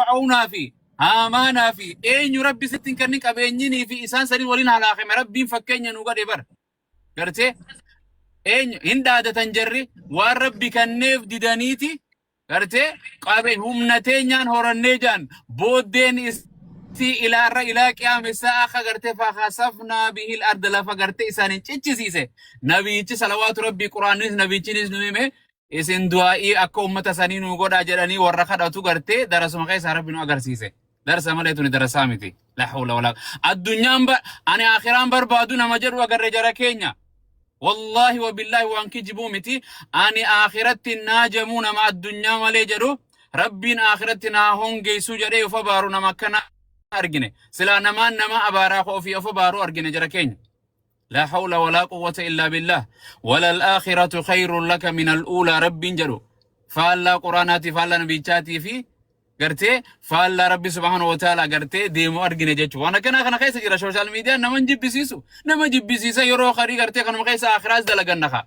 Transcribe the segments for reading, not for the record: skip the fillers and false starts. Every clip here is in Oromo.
Fir'aawnaa fi Haamaanaa fi eenyu Rabbi sitti hin kennin qabeenyinii fi isaan sanii waliin halaakame Rabbiin fakkeenya nu godhe bar. Gartee eenyu hin dhaadatan jarri waan Rabbi kenneef didaniiti gartee qabe humna teenyaan horannee jaan booddeen isii ilaarra ilaa qiyaame sa'a akka gartee fakasafnaa bihil arda lafa gartee isaaniin cichisiise nabiyichi salawaatu Rabbii quraannis nabiyichinis nu hime Isin du'aa'ii akka ummata sanii nuu godhaa jedhanii warra kadhatu gartee darasuma keessaa Rabbi nu agarsiise. Darsa malee tuni darasaa miti. La hawla wala Addunyaan ba ani akhiraan barbaadu nama jedhu agarre jara keenya. Wallaahi wa billaahi waan kijibuu miti. Ani akhiratti naajamuu nama addunyaa malee jedhu Rabbiin akhiratti naa hongeessuu jedhee of abaaru nama akkana argine. Silaa namaan nama abaaraa ofii of abaaru argine jara keenya. لا حول ولا قوة إلا بالله وللآخرة خير لك من الأولى رب جلو فالا قرآناتي فالا نبيتاتي في gartee faallaa rabbi subhaanahu wa ta'ala gartee deemu argine jechuudha. Waan akkanaa kana keessa jira sooshaal miidiyaan nama hin jibbisiisu. Nama jibbisiisa yeroo karii gartee kanuma keessa akiraas dalaganna kaa.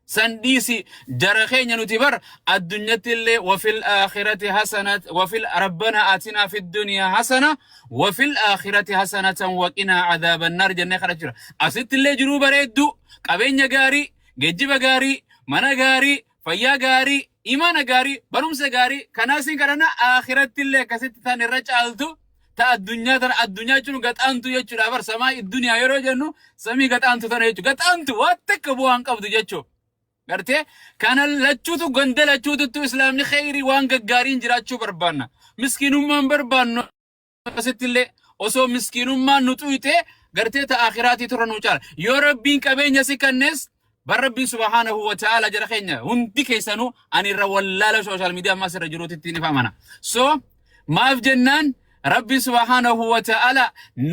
San dhiisi jara keenya nuti bar addunyatti illee wafil aakhirati hasanat wafil rabbana atinaa fid duniyaa hasana wafil aakhirati hasanatan waqinaa adaaban naar jennee kadha jira. Asitti illee jiruu bareedduu qabeenya gaarii geejjiba gaarii mana gaarii fayyaa gaarii imaana gaarii barumsa gaarii kanaas hin kadhanna aakhiratti illee akkasitti tan irra caaltu ta addunyaa tana addunyaa jechuun gaxaantu jechuudha bar samaa duniyaa yeroo jennu samii gaxaantu tana jechuudha gaxaantu waan takka bu'aa hin qabdu jechuudha. Gartee kana lachuutu ganda lachuututtu islaamni kheyrii waan gaggaariin jiraachuu barbaanna. Miskiinummaan barbaannu asitti illee osoo miskiinummaan nu xuyxe gartee ta akhiraatii turra nu caala. Yoo rabbiin qabeenya si kennes bar rabbiin subhaanahu wa ta'ala jara keenya hundi keessanuu ani irra wallaala sooshaal miidiyaa ammas irra jiruutti ni amana. So maaf jennaan rabbi subhaanahu wa ta'ala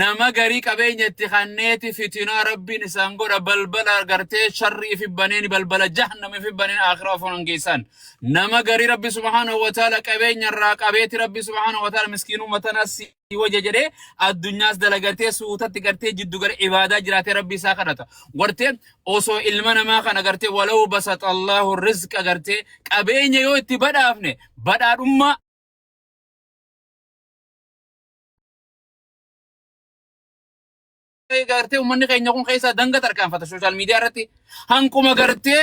nama garii qabeenya itti kanneeti fitinaa rabbiin isaan godha balbala gartee sharrii fi baneen balbala jahannama fi baneen akhiraa of hongeessan. Nama garii rabbi subhaanahu wa ta'ala qabeenya irraa qabeeti rabbi subhaanahu wa ta'ala miskiinuma tanas waja jedhee addunyaas dalagatee suutatti gartee jiddu gara ibaadaa jiraatee rabbi isaa kadhata. Gartee osoo ilma namaa kana gartee walaw basaxa Allahu rizqa gartee qabeenya yoo itti badhaafne badhaadhummaa gartee uummanni keenya kun keessaa danga tarkaanfata sooshaal miidiyaa irratti hanquma gartee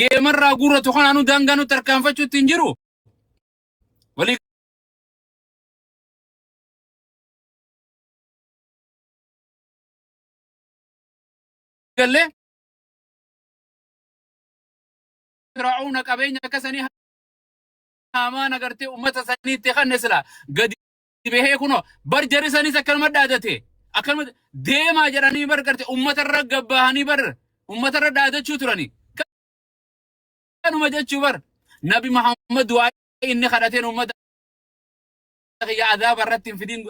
geemarraa guurratu kanaanuu daangaa nu tarkaanfachuutti hin jiru. Walii galee Fir'aawna qabeenya akka sanii Haamaan agartee uummata saniitti kanne sila gadi bahee kunoo bar jarri sanis akkanuma dhaadate akkanuma deemaa jedhanii bar garte uummata irra gabbahanii bar uummata irra dhaadachuu turani kanuma jechuu bar Nabi Muhammad du'aa inni kadhateen uummata kiyya azaaba irratti hin fidin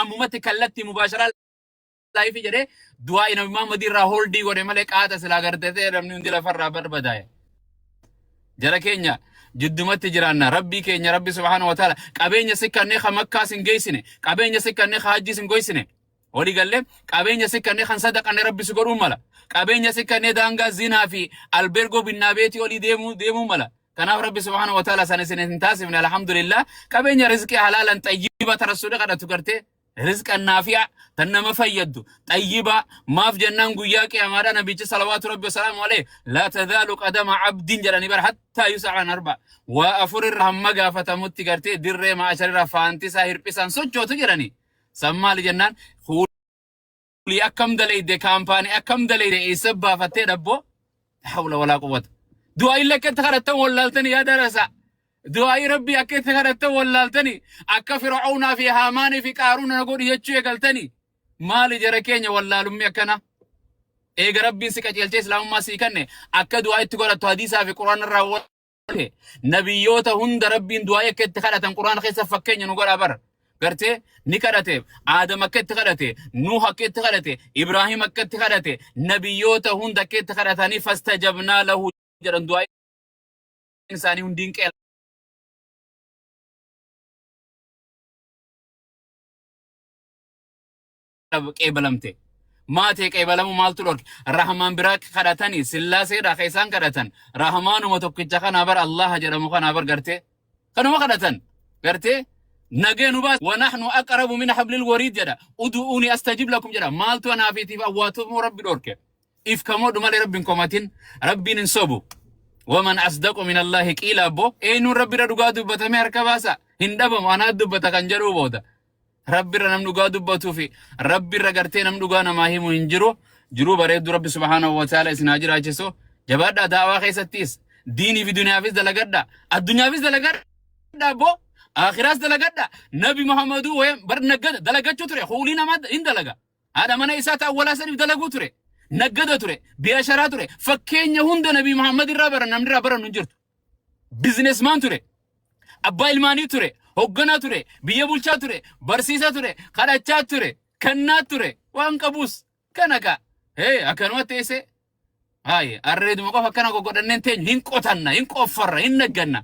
ammumatti kallattii mubaasharaa laayifii jedhee du'aa Nabi Muhammad irraa holdii godhe malee qaata silaa gartee namni hundi lafarraa barbadaa'e. Jara keenya jiddumatti jiraanna rabbii keenya rabbi subhaanahu wa ta'ala qabeenya si kannee ka makkaas hin geessine qabeenya si kannee ka hajjiis hin goysine walii gallee qabeenya si kannee kan sadaqanne rabbi si godhuu mala qabeenya si kannee daangaa zinaa fi albeergoo binnaa beetii olii deemuu deemuu mala kanaaf rabbi subhaanahu wa ta'ala san isin hin taasifne alhamdulillah qabeenya rizqii halaalan xayyiba tarassuudha kadhatu gartee Rizqan naafi'a tan nama fayyaddu xayyiba maaf jennaan guyyaa qiyaamaadha nabichi salawaatu rabbi wasalaamu alayhi laa tazaalu qadama abdin jedhanii bara hattaa yus'al an arba waa afur irra hamma gaafatamutti gartee dirree ma'asharirra faantisaa hirphisaan sochootu jedhanii san maali jennaan Kuulii akkam dalayde kaampaanii akkam dalayde eessa baafattee dhabboo hawla walaa quwwata. Du'aa'iillee akka itti kadhattan wallaaltanii yaa darasa. Du'aa'ii rabbii akka itti kadhattan wallaaltanii akka fir'aawnaa fi haamaanii fi qaaruuna na godhi jechuu eegaltanii maali jara keenya wallaalummi akkana. Eega rabbiin si qajeelchee islaamummaa sii kanne akka du'aa itti godhattu hadiisaa fi quraana irraa godhe nabiyyoota hunda rabbiin du'aa akka itti kadhatan quraana keessa fakkeenya nu godha bara gartee ni kadhate aadam akka itti kadhate nuuh akka itti kadhate ibraahim akka itti kadhate nabiyyoota hunda akka itti kadhatanii fastajabnaa lahu jedhan du'aa isaanii hundiin qeebalamte. Maatee qeebalamu maaltu dhorke? Rahmaan biraa kadhatanii sillaaseedha ka isaan kadhatan. Rahmaanuma tokkicha kanaa bar Allaha jedhamu kanaa bar gartee. Kanuma kadhatan gartee. Nagee nu baasa. Wanaxnu aqrabu min hablil wariid jedha. Udu'uuni astajib lakum jedha. Maaltu anaa fi tiif awwaatumuu Rabbi dhorke. If kamoodhu malee Rabbi hin komatin. Rabbiin hin sobu. Waman asdaqu min Allaahi qiila abbo. Eenyuun Rabbi irra dhugaa dubbatamee harka baasa. Hin dhabamu anaa dubbata kan jedhuu booda. Rabbi irra nam dhugaa dubbatuu fi Rabbi irra gartee nam dhugaa namaa himu hin jiru. Jiruu bareeddu Rabbi subhaanahu wa ta'ala isin haa jiraachisu. Jabaadhaa daawaa keessattis. Diinii fi duniyaafis dalagadhaa. Addunyaafis dalagadhaa. Abbo akhiraas dalagadha. Nabi Muhammaduu wayam bar naggada dalagachuu ture. Huulii namaa hin dalaga. Haadha mana isaa ta'an walaa saniif dalaguu ture. Naggada ture. Biyaasharaa ture. Fakkeenya hunda Nabi Muhammad irraa baran namni irraa barannu hin jirtu. Bizinesmaan ture. Abbaa ilmaanii ture. Hoogganaa ture. Biyya bulchaa ture. Barsiisaa ture. Kadhachaa ture. Kennaa ture. Waan qabuus kana kaa. Hee akkanumatti teessee. Hayi, arreeduma qofa akkana goggodhanneen teenyu hin qotanna, hin qoffarra, hin nagganna.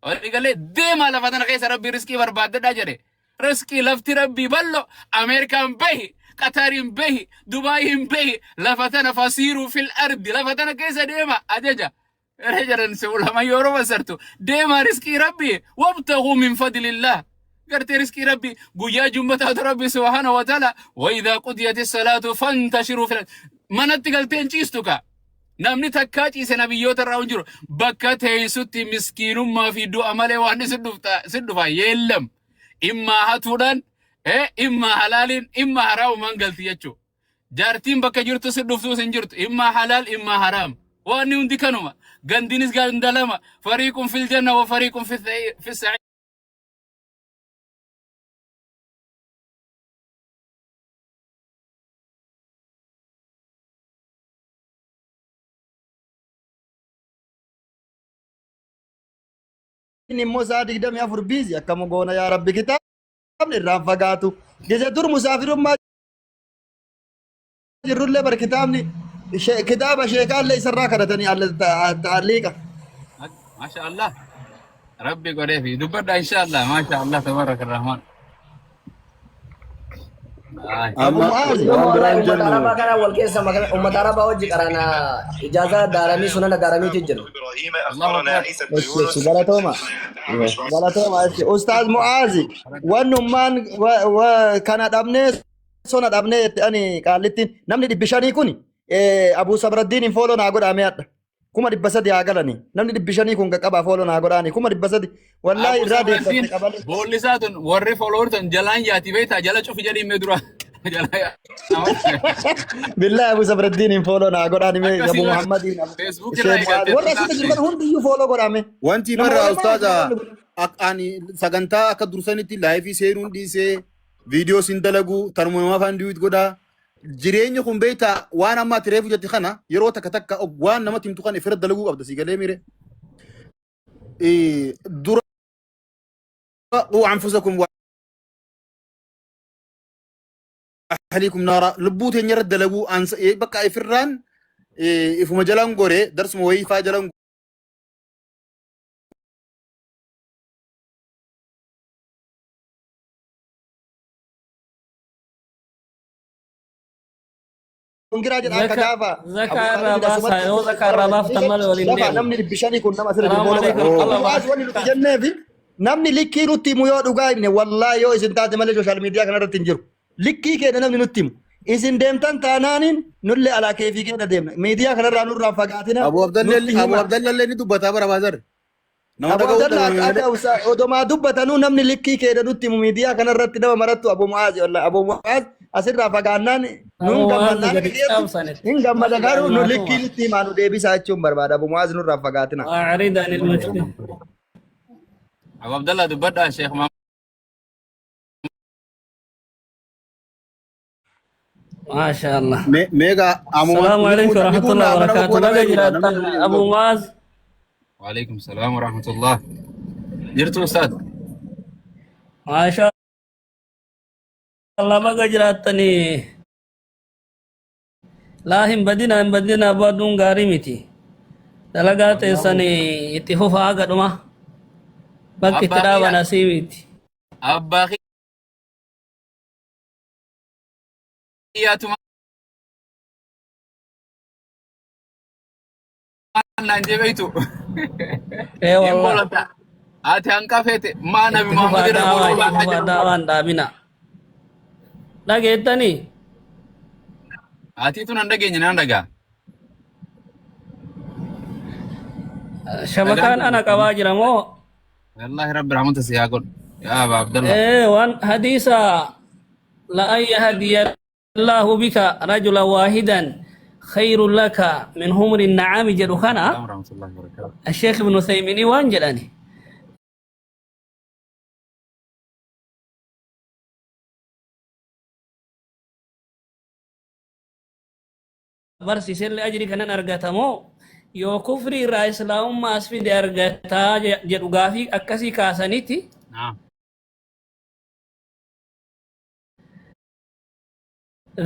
Walii galee deemaa lafa tana keessa rabbii riskii barbaaddadhaa jedhe. Riskii lafti rabbii ballo Ameerikaan bahi, Qatariin bahi, Dubaayiin bahi, lafa tana fasiiruu fil ardi lafa tana keessa deema ajaja. Eree jedhan si ulama yeroo fassartu deemaa riskii rabbii wabtaguu min fadlillah. Gartee riskii rabbii guyyaa jummataatu rabbi subhaanahu wa ta'ala wa idhaa qudiyati salaatu fantashiruu fil manatti galtee hin ciistu kaa. Namni takkaa ciise nabiyyoota irraa hin jiru. Bakka teessutti miskiinummaa fi du'a malee waan si dhufta si dhufa yeellam. Immaa hatuudhaan immaa halaaliin immaa haraamumaan galti jechuudha. Jaartiin bakka jirtu si dhuftuus hin jirtu. Immaa halaal immaa haraam. Waan hundi kanuma. Gandinis ganda lama. Fariiqun fil janna wa fariiqun fi sa'iir. Inni immoo sa'a 24 biizi akkam goona yaa rabbi kitaabni irraan fagaatu. Gise dur musaafirummaa jirrullee bar kitaabni kitaaba sheekaallee isarraa kadhatanii ta'alliiqa. Masha Allah. Rabbi godheefi dubbadha insha Allah. Masha Allah tabaraka rahman. Ay. Abu Amma Mu'aazi. waan Nama biraan wallahi ummata jennu arabaa kana wal keessa makame ummata arabaa wajji qarana ijaaza daaramii sunana daaramiitu jira. Allahu akbar. Eshi eshi galatooma. Galatooma eshi. Ustaaz Mu'aazi wannummaan kana dhabnee sona dhabnee jette ani qaallittiin namni 500 kun Abuu Sabraddiin hin fooloo naa godhaa mee hadha. 300,000 haa galanii. Namni 500 kun qaqqabaa fooloo naa godhaani. 300,000 wallaahi Abu irraa deeffatte Sabraddiin qabalee. boolli isaa tun warri follower tun jalaan yaati beektaa jala cufi jedhiin mee dura. Jala yaa. Billahi Abu Sabraddiin hin fooloo naa godhaani mee Akkasii Abu bara Muhammadiin Abu Facebook Ishee irraa Mu'aaz eegaltee warra asirra jiru kana hundiyyuu fooloo godhaame. Wanti Nama barra olamaa ustaaza isin godhu. ani sagantaa akka dursanitti laayifii seenuun dhiisee viidiyoo sin dalagu tanuma nama afaan diwit godhaa. Jireenyi kun beektaa waan amma ati reefu jette kana yeroo takka takka waan namatti himtu kana ifirra dalaguu qabda si galee mire. Dura quu anfusakum wa ahliikum naara lubbuu teenya irra dalaguu bakka ifirraan ifuma jalaan gore darsuma wayii faa jalaan Kongiraa jedha akka Zaka gaafa zaka Abu irraa Khalid baasaa asumatti yoo zaka irraa baaftan malee waliin lafa deemu. namni 500 kun nama asirra jiru Salaamu fooloo godha. alaikum Abu warahmatullahi Mu'aaz wanni nuti wabarakatuh. jenneefi namni likkii nutti himu yoo dhugaa himne wallaahi yoo isin taate malee sooshaal miidiyaa kanarratti hin jiru. Likkii keenya namni nutti himu. Isin deemtan taanaaniin nullee alaa keefii keenya deemna. Miidiyaa kanarraa nurraa fagaatina Abu nutti Abdallee Abu hima. Abdallee ni dubbataa bara baazar. Nama Abu dhaga'uu Abdallah dhabame akka malee. odomaa dubbatanuu namni likkii keenya nutti himu miidiyaa kanarratti nama marattu Abu Mu'aaz wallahi Abu Mu'aaz asirraa fagaannaan Abu nuun Mu'aaz gammannaan gadi kiyyatti caabsanitti. hin gammada garuu nu likkii Maatuma. nutti himaa nu deebisaa jechuun barbaada Abu Mu'aaz nurraa fagaatina. A'rid anil mushrik. Abu Abdallah dubbadhaa Sheekh Muhammad. Maasha Allah. Meeqa amuma Salaamu ni alaikum kun ni kun warahmatullahi nama wabarakatuh. koo nama Baga eeguudha namni jiraattan kun hin Abu gahu. Mu'aaz. Waalaikum salaam wa rahmatullah. Jirtu ustaad. Maasha Allah baga jiraattanii. Laa hin badina hin badina baduun gaarii miti. Dalagaa teessanii itti fufaa haga dhuma. Bakki itti Abbaa dhaaban kiyya asii miti. abbaa kiyyaatuma naan jee beektu. Ee Hin wallah. boolanta. Ati hanqafeete maa nabi Itti fufaa Muhammad irra daawaa, boruu itti laataa fufaa jedhu. daawaan dhaabina. Dhageettanii? Atiitu nan dhageenye nan dhagaa. Dhagaan Shabakaan ana qabaa jira moo? Wallaahi rabbi rahmata si haa godhu. Yaa Aba Abdallah. Waan hadiisa la an yahdiya Allahu bika rajulan waahidan khayrun laka min humri na'ami jedhu kana Salaam rahmatullahi wa barakatuh. Sheekh Ibn Uthayminii waan jedhani. Barsiisellee ajrii kanan argata moo yoo kufrii irraa islaamummaa as fide argataa jedhu gaafii akkasii kaasanitti. Naam.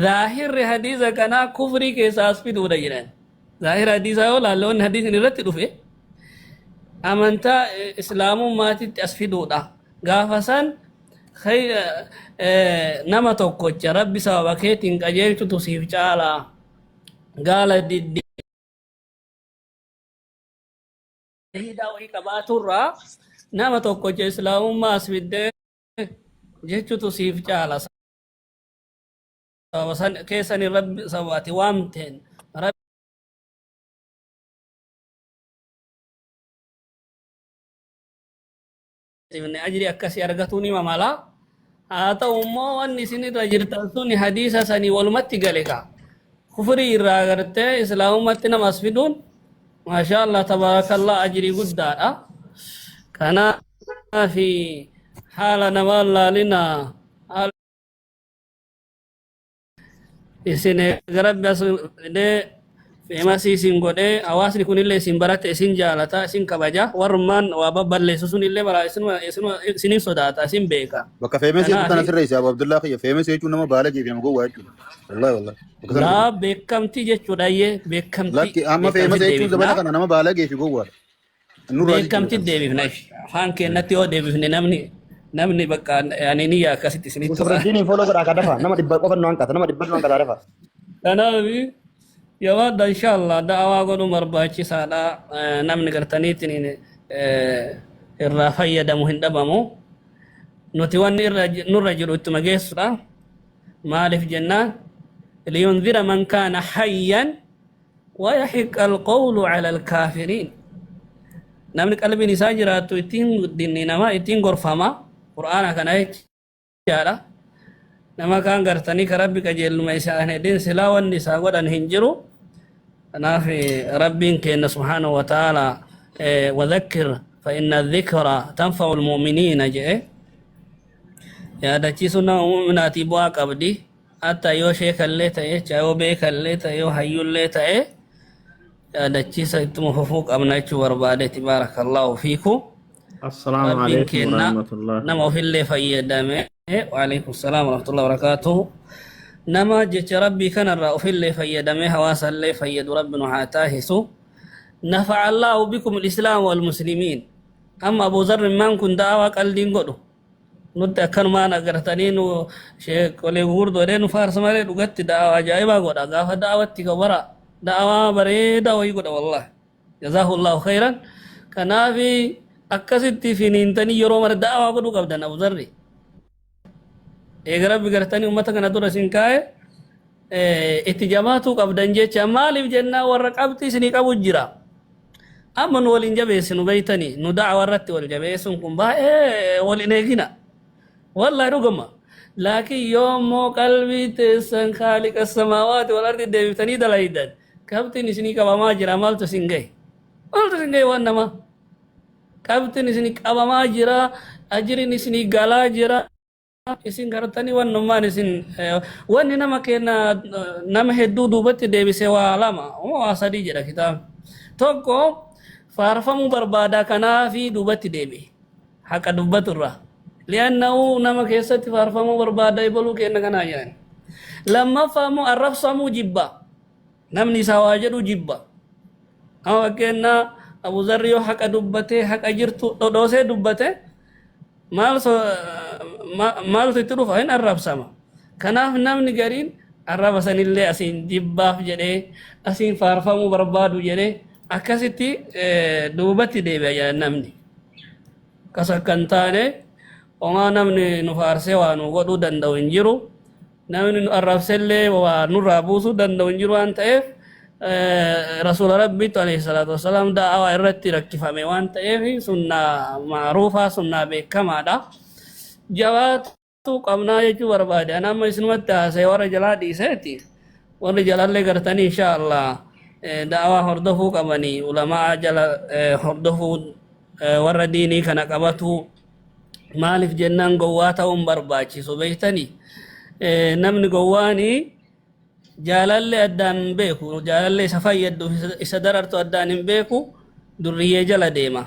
Zaahirri hadiisa kanaa kufrii keessaa as fiduudha jedhan. Zaahira hadiisaa yoo laalle wanni hadiisni irratti dhufe amantaa islaamummaatitti as fiduudha. Gaafa san nama tokkocha rabbi sababa keetiin qajeelchutu siif caala. Gaala diddiidaa wayii qabaaturraa nama tokkocha islaamummaa as fiddee jechutu siif caala. Sababa san keessan rabbi sababa ati waamteen rabbi ajri akkasii argatuu ni mamala. Haa ta'u immoo wanni isin irra jirtan sun hadiisa sanii walumatti gale kaa. Kufrii irraa agartee islaamummaatti nama as fiduun maashaa Allah tabaarakallah ajrii guddaadha. Kanaaf haala namaa laalina haala isin eega rabbi as fidee feemasii isin godhee hawaasni kunillee isin barate isin jaalata isin kabaja warrummaan waa babballeessu sunillee bara isinin sodaata isin beeka. Bakka feemesii Kanaaf tana sirreessi Abu Abdullah kiyya feemesii jechuun nama baalagee fi nama gowwaa jechuudha. Wallahi wallahi. Bakka sana laa beekamtii jechuudha iyyee beekamtii Lakki amma beekamtii feemasa jechuun deebifna. zamana kana nama baalagee fi gowwaadha. Nurraa Beekamtii jijjiirra. deebifna afaan keenyatti yoo deebifne namni bakka ani niyya akkasitti isinitti tola. Nasruddin follow godhaa ka dafa nama dhibba qofa nu hanqata nama dhibba nu hanqata dafa. Kanaaf jabaadha inshallah da'awaa godhuun barbaachisaadha. Namni gartaniitiin irraa fayyadamu hin dhabamu. Nuti wanni irra nurra jiru ittuma geessudha. Maaliif jennaan liyunzira man kaana hayyan wayahiqqa alqawlu ala alkaafiriin. Namni qalbiin isaa jiraattu ittiin dinninama ittiin gorfama qur'aana kana jechaadha. Nama kaan gartanii ka rabbi qajeelluma isaa hin hedin silaa wanni isaa godhan hin jiru. Kanaaf rabbiin keenya subhaanahu wa ta'ala wadhakkir fa inna dhikra tanfa'u almu'miniina jedhe yaadachiisuun nama mu'minaatii bu'aa qabdi. Hatta yoo sheekallee ta'e jecha yoo beekallee ta'e yoo hayyullee ta'e yaadachiisa ittuma fufuu qabna jechuu barbaadeeti baarakallahu fiikum. Assalaamu Rabbiin alaikum kenna warahmatullahi. nama ofillee fayyadame waalaikum salaam warahmatullahi wabarakaatuh nama jecha rabbii kanarraa ofillee fayyadame hawaasallee fayyadu rabbi nu haa taasisu. Nafa'a Allahu bikum al-islaam wal muslimiin. Amma Abu Zarr maan kun da'awaa qaldiin godhu nutti akkanumaan agartanii nu sheekolee gurgurdoo nu faarsa malee dhugatti da'awaa ajaa'ibaa godha gaafa da'awatti gabara da'awaa bareedaa wayii godha wallahi jazaahu Allahu khayran. Kanaafi akkasitti finiintanii yeroo mara da'awaa godhuu qabdan. Abu Zarri eega rabbi gartanii ummata kana dura isin kaa'e itti jabaatuu qabdan jecha. Maaliif jennaa warra qabxii isinii qabu jira. Amma nu waliin jabeessinu beeytanii nu da'awaa irratti wal jabeessuun kun baay'ee wal hin eegina wallahi dhuguma. Laakiin yoo immoo qalbii teessan khaaliqa samaawaati wal ardi deebiftanii dalaydan qabxiin isinii qabamaa jira. Maaltu isin gahe? Maaltu isin gahe? Waan namaa qabxiin isinii qabamaa jira, ajiriin isinii galaa jira. Isin gartanii wannummaan isin wanni nama kenna nama hedduu duubatti deebise waa lama waa sadii jedha kitaabni. Tokko faarfamuu barbaada, kanaafi duubatti deebi'e haqa dubbaturra. Li'annahu nama keessatti faarfamuu barbaada ibaluu kenna kanaa jedhan. Lammaffaa immoo arrabsamuu jibba. Namni isaa waa jedhu jibba. Amma fakkeenyaa Abu Zarri yoo haqa dubbatee haqa jirtu dhodhoosee dubbate maal maaltu itti dhufa? Hin arrabsama. Kanaaf namni gariin arraba sanillee asiin jibbaaf jedhee asiin faarfamuu barbaadu jedhee akkasitti duubatti deebi'a jedhan namni. Akkas akka hin taane homaa namni nu faarsee waa nu godhuu danda'u hin jiru. Namni nu arrabsellee waa nurraa buusuu danda'u hin jiru waan ta'eef rasuula rabbiitu alayhi salaatu wassalaam da'awaa irratti rakkifame waan ta'eef sunnaa ma'ruufaa sunnaa beekamaadha. Jabaatu qabnaa jechuu barbaade. Ani amma isinumatti haasa'e warra jalaa dhiiseeti. Warri jalallee gartanii insha Allah da'awaa hordofuu qabanii ulamaa jala hordofuu warra diinii kana qabatu maaliif jennaan gowwaa ta'uun barbaachisu beektanii namni gowwaanii jaalallee addaan hin beeku jaalallee isa fayyaddu isa darartu addaan hin beeku durriyyee jala deema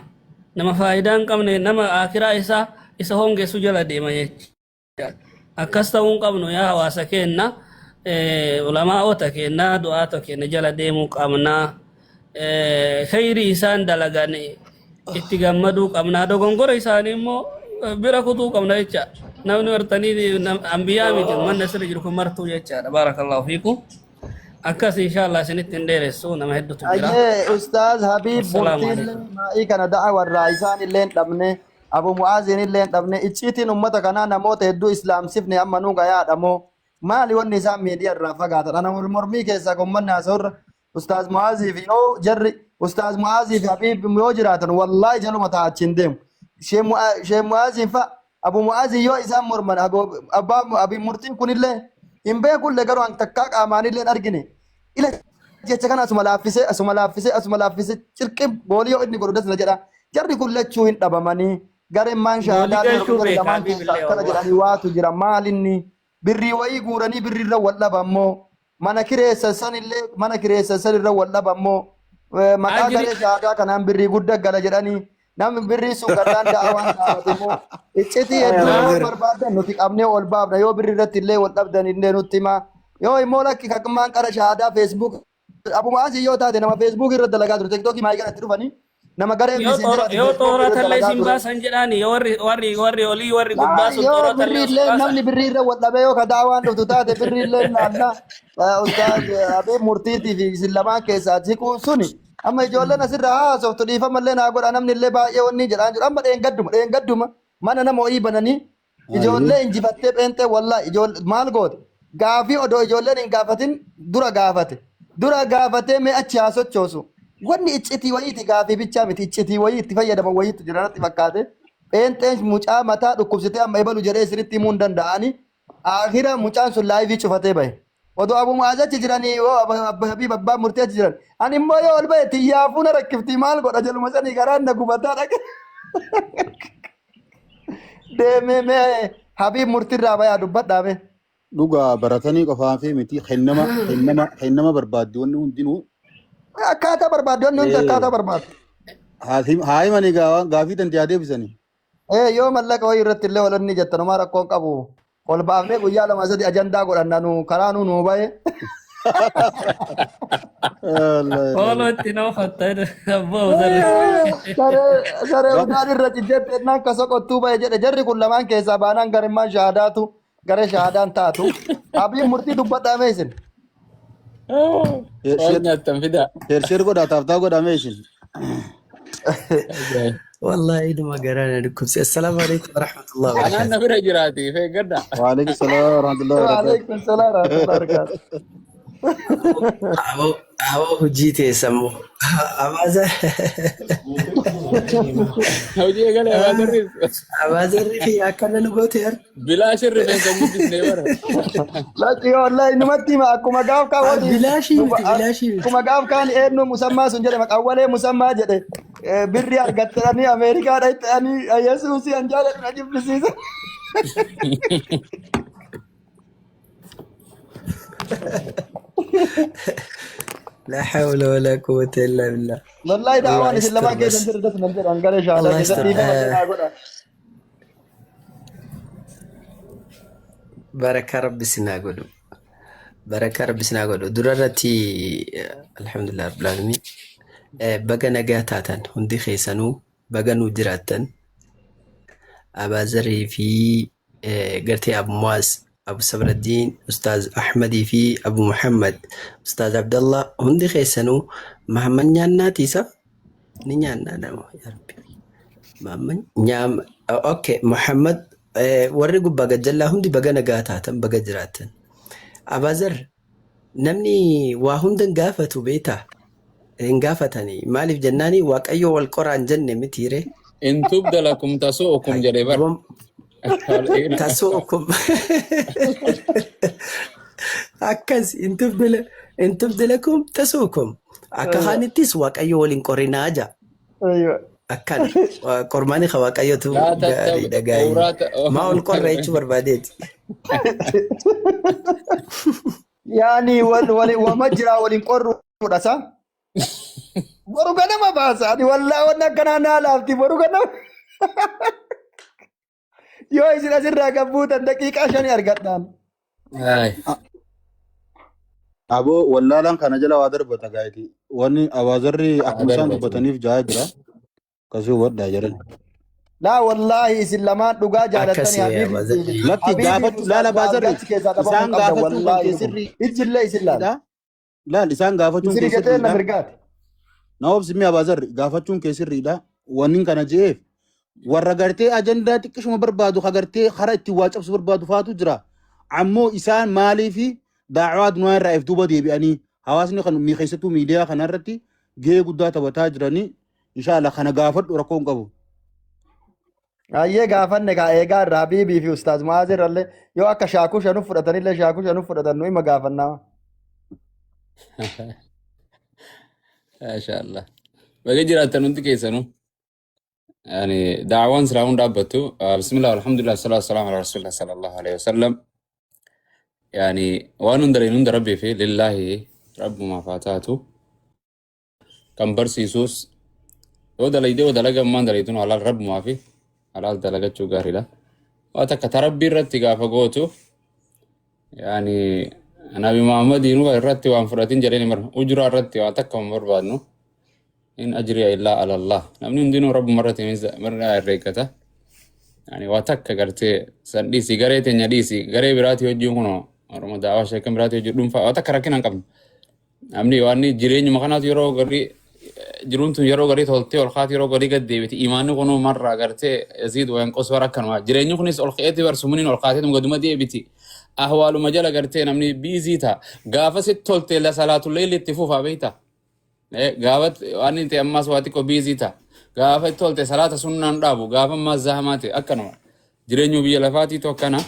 nama faayidaa hin qabne nama akiraa isaa isa hongessu jala deema jecha akkas ta'uu hin qabnu yaa hawaasa keenna ulamaa'ota keenna du'aata keenna jala deemuu qabna kheyrii isaan dalagan itti gammaduu qabna dogongora isaanii immoo bira kutuu qabna jecha namni martanii ambiyaa miti manni asirra jiru kun martuu jechaadha baarakallahu fiikum akkas inshallah isinitti hin dheeressu nama hedduutu jira. Ayyee Ustaaz Habiib Assalaamu murtiillee alaikum. maa'ii kana da'a warraa isaan illee hin dhabne Abu Mu'aaziin illee hin dhabne icciitiin ummata kanaa namoota hedduu islaamsifne amma nuu gayaadha moo maali wanni isaan miidiyaa irraa fagaatan ana wal mormii keessaa kan ummanni haasa'urra Ustaaz Mu'aazii fi yoo jarri Ustaaz Mu'aazii fi Habiib yoo jiraatan wallaahi jaluma ta'a achiin deemu Shee Mu'aaziin fa'a Abu Mu'aazii yoo isaan morman abbaa Abii murtiin kunillee hin beekullee garuu an takkaa qaamaanillee hin argine ila jecha kana asuma laaffisee asuma laaffisee asuma laaffisee cirqi goolii yoo inni godhu dasna jedha jarri kun lachuu hin dhabamanii gareen maan Goolii shahaadaa galchuu jarri beeka lamaan Habiib keessaa illee akkana wallah. jedhanii waatu jira maalinni birrii wayii guuranii birrii irra wal dhaba ammoo mana kireessan sanillee mana kireessan sanirra wal dhaba ammoo maqaa Ajri garee shahaadaa kanaan birrii guddaa gala jedhanii namni birrii sun gallaan da'awaan dhaabate immoo iccitii hedduu yoo barbaadan nuti qabnee ol baafna yoo birrii irratti illee wal dhabdan illee nutti himaa yoo immoo lakki kakmaan qara shahaadaa feesbuuk abuma asii yoo taate nama feesbuuk irra dalagaa ture tiktookii maayii kanatti dhufanii nama garee yoo xoora miseenjeraati yoo feesbuuk irra xooratallee dalagaa isin ture. baasan jedhaani yoo warri warri warri olii warri gubbaa sun Yoo xooratallee birrii osoo illee baasan. namni birrii irra wal dhabee yoo ka daawaan dhuftu taate birrii illee naanna ustaaz Abiy murtiitii fi isin lamaan keessaa siquun suni amma ijoolleen asirraa haasoftu dhiifama illee naa godha namni illee baay'ee wanni jedhaan jiru amma dheengadduma dheengadduma mana nama ho'ii bananii ijoollee injifattee pheenxee wallaahi ijoollee maal goote gaafii odoo ijoolleen hin gaafatin dura gaafate dura gaafatee mee achi haa sochoosu wanni iccitii wayiiti gaafii bichaa miti iccitii wayii itti fayyadaman wayiitu jira natti fakkaate pheenxeen mucaa mataa dhukkubsitee amma ebalu jedhee isinitti himuu hin danda'ani Akhira mucaan sun laayivii cufatee bahe. Odoo Abu Mu'aaz achi jiranii yoo Abba Habiib abbaan murtii achi jiran. Ani immoo yoo ol bahe xiyyaafuu na rakkiftii maal godha jaluma sanii garaan na gubataa dhaqe. Deemee mee Habiib murtiirraa bayaa dubbadhaa mee. Dhugaa baratanii qofaa fi miti kennama kennama kennama barbaaddi wanni hundinuu. Akkaataa barbaaddu wanni hundi akkaataa barbaaddu. Haa himanii gaafii dandeeyaa deebisanii. Ee yoo mallaqa wayii irratti illee walanni jettan homaa rakkoon qabu. Ol baafnee guyyaa lama sadi ajandaa godhanna nu karaa nu nuu bahe. Ooloo itti nama fatta abbaa uzarri. Saree saree udaan irra ciccetti ennaan ka soqottuu bahe jedhe jarri kun lamaan keessaa baanaan garimmaan shahaadaatu garee shahaadaan taatu. Abiin murtii dubbadhaa mee isin. Waan nyaattan fidaa. Sheer sheer godhaa taaftaa godhaa mee isin. Wallahi inuma garaa na dhukkubse. Assalaamu alaikum warahmatullahi Anaan wabarakatuh. na bira jiraati feeggadha. Waalaikum salaam warahmatullahi wabarakatuh. Waalaikum salaam warahmatullahi wabarakatuh. Aboo aboo hojii teessammoo. Abaaza Hojii eegalee abaasarris abaazarri fi akkana nu goote har. bilaashin rifeensa hin guddisnee bara. Lakki wallahi numatti hima akkuma gaaf kaan waliin Bilaashii miti bilaashii miti. akkuma gaaf kaan eenyu musammaa sun jedhe maqawwalee musammaa jedhe birrii argattanii Ameerikaa dhaqxanii Yesuusii an jaaladhu na jibbisiisa. La hawla wala quwwata illa billah. Wallahi Allah daawaan isin yastur lamaan keessan bas. jiru das nan jedhan garee shahaadaa Allah keessa yastur. dhiifama naa godha. Barakaa rabbi sinaa godhu. Barakaa rabbi sinaa godhu. Dura irratti alhamdulillah rabbil alamin. Baga nagaa taatan hundi keessanuu baga nuu jiraattan. Abaazarii fi gartee Abu Muaz, Abu Sabraddiin, Ustaaz Ahmadii fi Abu Muhammad, Ustaaz Abdallah hundi keessanuu Muhammad nyaannaati isa ni nyaannaa nama yaa rabbi. Maamman nyaam okay Muhammad warri gubbaa gajjallaa hundi baga nagaa taatan baga jiraattan. Abazar namni waa hunda hin gaafatu beektaa? Hin gaafatanii maaliif jennaani Waaqayyo wal qoraan jenne mitiire. In tubda lakum tasu'ukum jedhe bar. Tasu'ukum akkas in tubda lakum tasu'ukum akka kaanittis Waaqayyo wal hin qorinaa ja'a. Akkana qormaani ka Waaqayyotu Laa tattabi gaariidha gaarii. awraata. Maa ol qorra jechuu barbaadeeti. Yaani wal wal wama jira waliin qorruudha sa. Boru ganama baasa. Ani wallaa wanni akkanaa naa laafti boru ganama. Yoo isin asirraa gad buutan daqiiqaa shani argadhaan. Ay. Aboo wallaalaan kana jala waa darbata gaayiti. Wanni abaazarri akkuma isaan Darbatu. dubbataniif jahaa jira. Akkasii hubadhaa jedhan. Laa wallaahi isin lamaan dhugaa jaalattanii Akkasii habiibii abaazarri. Lakki habiibii fi gaafachuu ustaaz laala Mu'aaz baazarri gachi keessaa dhabamuu isaan qabda gaafachuun kan wallaahi kee dhuguma. sirriidha. Ijjillee isin laala. Laal isaan gaafachuun Isin kee ija ta'e na sirriidha. mirgaati. Na obsi mi'a baazarri gaafachuun kee sirriidha. Wanni kana je'eef warra gartee ajandaa xiqqishuma barbaadu ka gartee kara ittiin waa cabsu barbaadu faatu jira. Ammoo isaan maaliifi daawaa dunyaa irraa if duuba deebi'anii hawaasni kan keessattuu miidiyaa kana irratti gahee guddaa taphataa jiranii inshallah kana gaafadhu rakkoo hin qabu. Ayyee gaafanne kaa eegaa irraa Habiibii fi Ustaaz Mu'aaz irrallee yoo akka shaakuu shanu fudhatanillee shaakuu shanu fudhatan nu ima gaafannaa. Maashaallah. Baga jiraattan hundi keessanuu. Yani daawaan silaa hun dhaabbattu. Bismillah alhamdulillah salatu wassalamu ala rasulillah sallallahu alaihi wasallam. Yani waan hunda hunda rabbii fi lillaahi rabbumaaf haa taatu. Kan barsiisus yoo dalaydee yoo dalaga ammaan dalaytuun halaal rabbumaa fi halaal dalagachuu gaariidha. Waa takka ta rabbii irratti gaafa gootu yaani Nabi Muhammadiin irratti waan fudhatin jedheen mara ujuraa irratti waa takka hin barbaadnu. In ajriya illaa alallah. Namni hundinuu rabbuma irratti mirga herreeggata. Yaani waa takka gartee san dhiisi garee teenya dhiisi garee biraatii wajjin kunoo Oromoo daawaa sheekan biraatii wajjin dhuunfaa waa takka rakkina hin qabnu. Namni waan jireenyuma kanaatu yeroo garii jiruun tun yeroo garii toltee ol kaati yeroo garii gad deebiti imaanni kunuu marraa gartee yaziid wayan qoswar akkanuma jireenyi kunis ol ka'eeti bar sumuniin ol kaatee gaduma deebiti ahwaaluma jala gartee namni biizii ta'a gaafa sitti tolte la salaatu leelli itti fufaa beekta gaafa waan inni ta'e ammaas waa xiqqoo biizii ta'a gaafa itti tolte salaata sunnaan dhaabu gaafa ammaas zahamaa ta'e akkanuma jireenyu biyya lafaatiitu akkana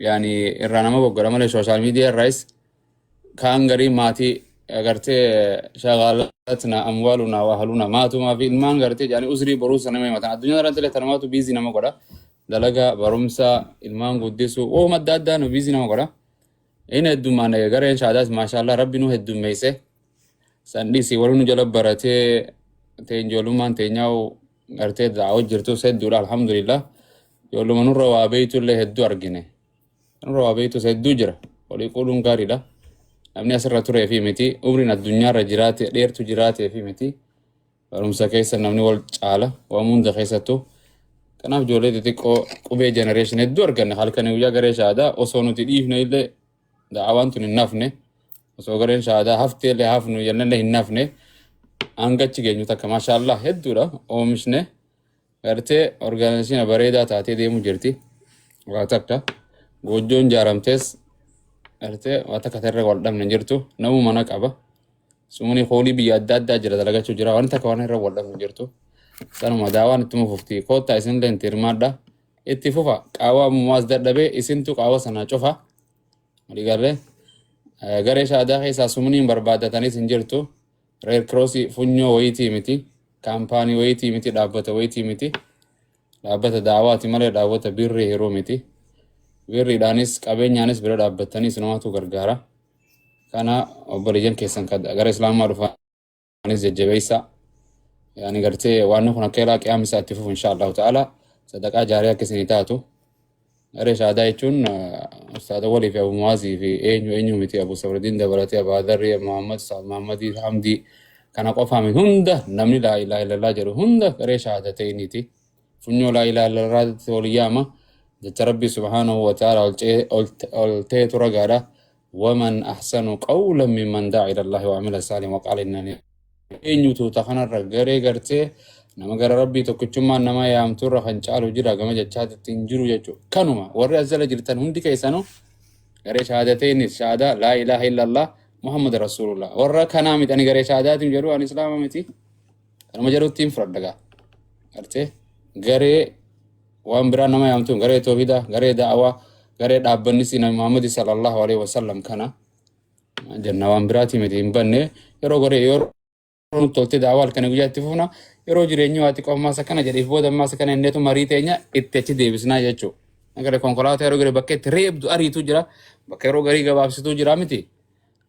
yaani irraa nama goggora malee sooshaal miidiyaa irraayis kaan garii maatii gartee shagaalatna amwaaluna wa ahluna maatumaa fi ilmaan gartee jedhanii usrii boruu sana nama himatan addunyaa irratti illee tanamaatu biizii nama godha dalagaa barumsa ilmaan guddisuu wooma adda addaa nu biizii nama godha inni heddummaan gareen shaadaas maashaallah rabbi nu heddummeesse san dhiisii warri nu jala baratee teen ijoollummaan teenyaa'u gartee da'aa jirtus hedduudha alhamdulillah ijoolluma nurra waa beeytullee hedduu argine nurra waa beeytus hedduu jira walii quudhuun gaariidha namni asirra turee fi miti umriin addunyaarra jiraate dheertu jiraatee fi miti barumsa keessa namni wal caala waan hunda keessattuu kanaaf ijoollee xixiqqoo qubee generation hedduu arganne halkanii guyyaa garee shaadaa osoo nuti dhiifne illee da'awaan tun hin nafne osoo gareen shaadaa haftee illee hafnu jennellee hin nafne hanga achi geenyu takka maashaallah hedduudha oomishne gartee orgaanizatiina bareedaa taatee deemu jirti waa takka goojjoon jaaramtees gartee waa takka tarree wal dhabne hin jirtu namu mana qaba sumuni hoolii biyya adda addaa jira dalagachuu jira waan takka waan irra wal dhabne hin jirtu sanuma daawaan ittuma fufti koottaa isinillee itti hirmaadha itti fufa qaawwa ammumaas dadhabee isintu qaawwa sana cufa walii garree garee shaadaa keessaa sumuniin barbaadatanis hin jirtu reer kiroosii funyoo wayiitii miti kaampaanii wayiitii miti dhaabbata wayiitii miti dhaabbata daawaati malee dhaabbata birrii hiruu miti birriidhaanis qabeenyaanis bira dhaabbatanii isinumaatu gargaara kana obboleeyyan keessan kan gara islaamaa dhufanis jajjabeessa yaani gartee waan kun akka ilaa qiyaamni isaa itti fufu insha allahu ta'ala sadaqaa jaarii akka isinii taatu Garee shahaadaa jechuun ustaada walii fi Abu Muwaazii fi eenyu eenyu miti Abu Sabraddiin dabalatee Abu Adarri Muhammad Muhammadii Hamdii kana qofaa miti hunda namni laa ilaaha illallah jedhu hunda garee shahaadatayniiti. Funyoo laa ilaaha illallah wal yaama jecha Rabbii subhaanahu wa ta'ala ol ta'etu ragaadha. Waman ahsanu qawlan mimman da'a ila Allahi wa amila saalihan wa qaala innani eenyu tuuta kanarra garee gartee Nama gara Rabbii tokkichummaan nama yaamturra kan caalu jira gama jechaatitti hin jiru jechuudha. Kanuma warri as jala jirtan hundi keessanuu garee shahaadateenis shahaadaa laa ilaaha illallah Muhammad Rasulullah. Warra kanaa miti ani garee shahaadaatiin jedhu ani islaama miti. Kanuma jedhutti hin fudhadha gaa. Gartee garee waan biraa nama yaamtuun garee toohidaa, garee da'awaa, garee dhaabbanni si Nabi Muhammad sallallahu alaihi wasallam kana jenna waan biraatii miti hin banne yeroo garee yeroo nutti toltee da'awaa halkanii guyyaa itti fufna yeroo jireenyi waa xiqqoo ammaas akkana jedheef booda ammaas akkana inneetu marii teenya itti achi deebisnaa jechuudha. Garee konkolaataa yeroo garee bakka itti reebdu ariitu jira bakka yeroo garii gabaabsituu jira miti.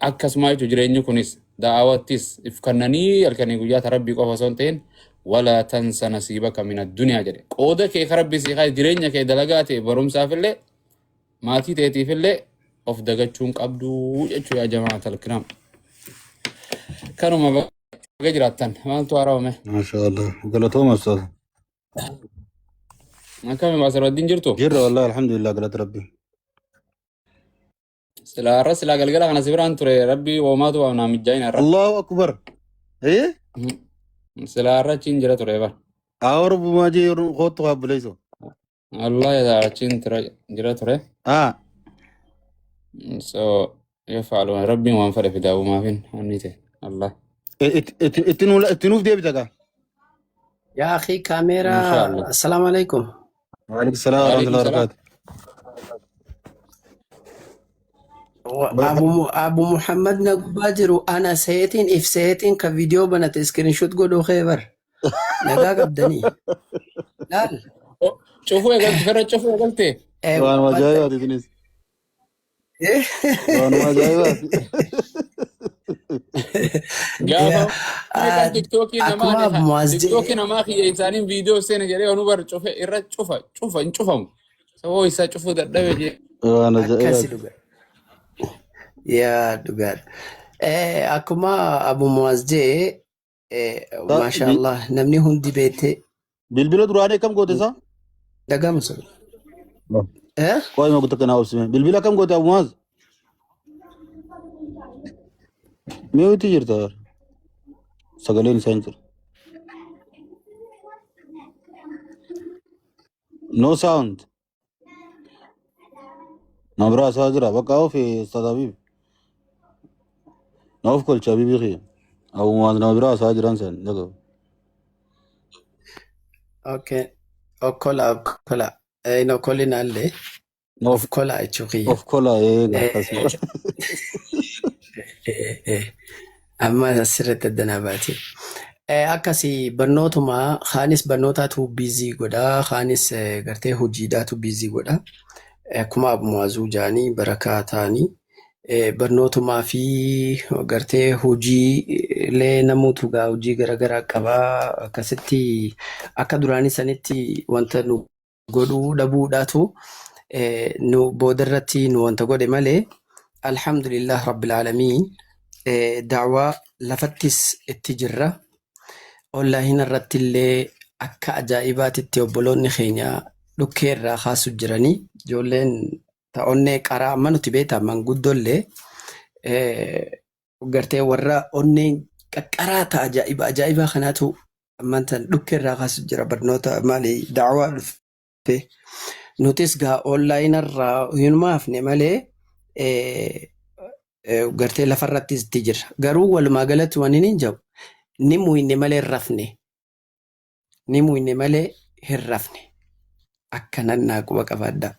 Akkasuma jechuun jireenyi kunis da'awattis if kannanii halkanii guyyaa ta rabbii qofa osoo hin ta'in wala tansa nasiibaka min addunyaa jedhe. Qooda kee ka rabbii sii kaa'e jireenya kee dalagaa ta'e barumsaaf illee maatii teetiif illee of dagachuun qabdu jechuu yaa jamaat alkiraam. Kanuma baga jiraattan maaltu haara'ame? Maasha Allah. Galatooma ustaaz. Akkami baasarwaddiin jirtu? Jirra wallahi alhamdulillah galata rabbi. Silaa har'a silaa galgala kana si biraan ture rabbii hoomaatu waa naa mijjaa'in har'a. Allahu akbar. Eh? Silaa har'a achiin jira ture bar. Awar bumaa jee yeroo kootu haa buleessu. Allah achiin jira ture. Ah. So yafaalu rabbiin waan fedhe fidaa uumaafin wanni ta'e. Allah. Itti nuuf deebita gaa. Yaa akhi kaameeraa Inshaallah. assalaamu alaikum. Waalaikum salaam wa Waalaikum rahmatullahi wa salaam. barakatuh. Abu Muhammad na gubbaa jiru ana seetiin if seetiin ka viidiyoo banate iskiriinshoot godhuu kee bar. Nagaa qabdanii. Laal. Oh, Cufuu eegalte firra cufuu eegalte. Waan ajaa'ibaati isinis. Waanuma ajaa'ibaati. Gaafa meeqan tiktookii namaa Akkuma ni Abu Muaz jedhe tiktookii namaa kiyya isaaniin viidiyoo seena jedhee onu bar cufe irra cufa cufa hin cufamu. Sababa isaa cufuu dadhabe jee. Waan akkasi ajaa'ibaati. dhuga. Yaa dhugaadha. Akkuma Abu Muaz jedhe maasha Allah namni hundi beektee Bilbila duraanii akkam goote isaa? dhagamu sun. Eh? Qo'ee ma guutuu kanaa obsime. Bilbila akkam goote Abu Muaz? Mi'uutti jirta. Sagaleen isaa hin jiru. No sound. Nama biraa isaa jira. Bakka ofi Ustaz Habib. Na of kolcha Habibi kiyya. Abu Muaz nama biraa isaa jiran san. Dhagahu. Okay. Okkola okkola. Hin okkolinaallee Na of kola jechuu kiyya. of kola eega akkasuma. Amma asirratti addanaa baate. Akkasi barnootuma kaanis barnootaatu biizii godha kaanis gartee hojiidhaatu biizii godha. Akkuma Abu Muazuu jaanii barakaa ta'anii barnootumaa fi gartee hojii illee namoota gaa hojii garaagaraa qabaa akkasitti akka duraanii sanitti wanta nu godhuu dhabuudhaatu nu boodarratti nu wanta godhe malee alhamdulillah rabbil aalamiin da'waa lafattis itti jirra. Onlaayina irratti illee akka ajaa'ibaatitti obboloonni keenya dhukkee irraa kaasu jiranii ijoolleen ta onnee qaraa amma nuti beektaa manguddoollee gartee warra onneen qaqqaraa ta ajaa'iba ajaa'ibaa kanaatu ammaan tan dhukkee irraa kaasu jira barnoota maali da'waa dhufe. Nutis gaa onlaayina irraa hinuma hafne malee gartee lafarrattis itti jirra. Garuu walumaa galatti wanni hin jiru ni muyne malee hin rafne. Ni muyne malee hin rafne. Akkanan naa quba qabaadhaa.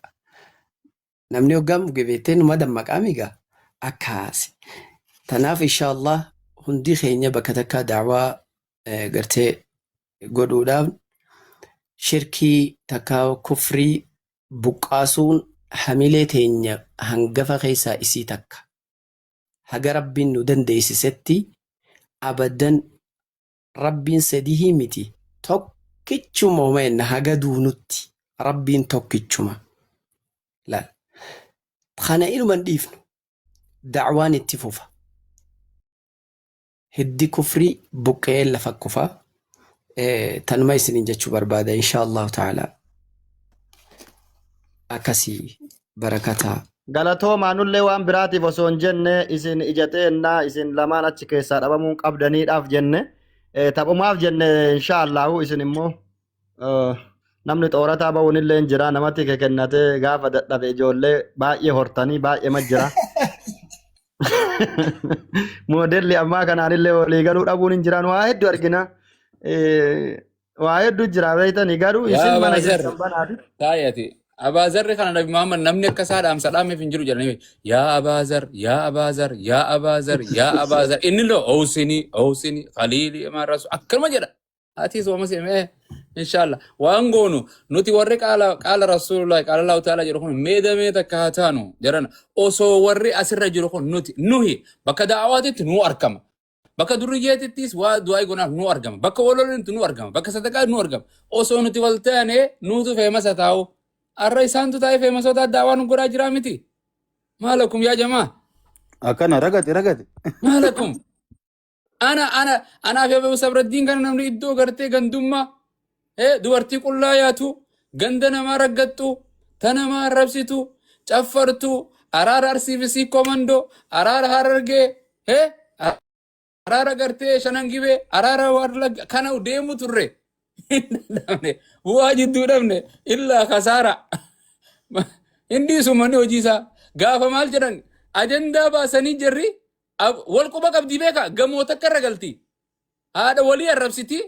Namni hoggaa muge beektee numa dammaqaa migaa akkaasi. Tanaaf inshaallah hundi keenya bakka takkaa da'waa gartee godhuudhaaf shirkii takkaa kufrii buqqaasuun hamilee teenya hangafa keessaa isii takka. Haga Rabbiin nu dandeessisetti abadan Rabbiin sadihii miti tokkichuma homa jenna haga duunutti Rabbiin tokkichuma. Laal. Kana inuma hin dhiifnu. Da'waan itti fufa. Hiddi kufrii buqqa'ee lafa kufa. Tanuma isiniin jechuu barbaada insha Allahu ta'ala. Akkasii barakataa. Galatoomaa nullee waan biraatiif osoo hin jenne isin ija teennaa isin lamaan achi keessaa dhabamuun qabdaniidhaaf jenne. Taphumaaf jenne inshaallahu isin immoo namni xoorataa ba'uun illee hin jira namatti kennatee gaafa dadhabe ijoollee baay'ee hortanii baay'ee ma jira. Moodelli ammaa kanaan illee walii galuu dhabuun hin jiraan waa hedduu argina. Waa hedduu jira beektanii garuu Yaa isin mana Abaazar keessan banaati. taayati. Abaazarri kana Nabi Muhammad namni akka isaa dhaamsa dhaameef hin jiru jedhanii. Yaa Abaazar, yaa Abaazar, yaa Abaazar, yaa Abaazar. Inni loo ousini, ousini, khaliili, maa rasu akkanuma jedha. Atis wama simee inshallah. Waan goonu nuti warri qaala qaala Rasuulullah qaala Allahu ta'ala jedhu kun meedamee takka haa taanu jedhan osoo warri asirra jiru kun nuti nuhi bakka da'awaatitti nu argama. Bakka durriyyeetittis waa du'aa gonaaf nu argama. Bakka walolanitti nu argama. Bakka sadaqaa nu argama. Osoo nuti wal taane nuutu feemasa taa'u. Har'a isaantu taa'ee feemasoota da'awaa nu godhaa jiraa miti. Maalakum yaa jamaa. Akkana ragate ragate. Maalakum. Ana ana anaaf yaa Sabraddiin kana namni iddoo gartee gandummaa dubartii qullaa yaatu ganda namaa raggattu ta namaa arrabsitu caffartu araara arsii fi siikoo mandoo araara harargee araara gartee shanan gibee araara warra kana deemu turre hin danda'amne bu'aa jidduu dhabne illaa kasaara hindi summanni hojii isaa gaafa maal jedhan ajandaa baasanii jirri wal quba qabdii beeka gamoo takka irra galti haadha walii arrabsiti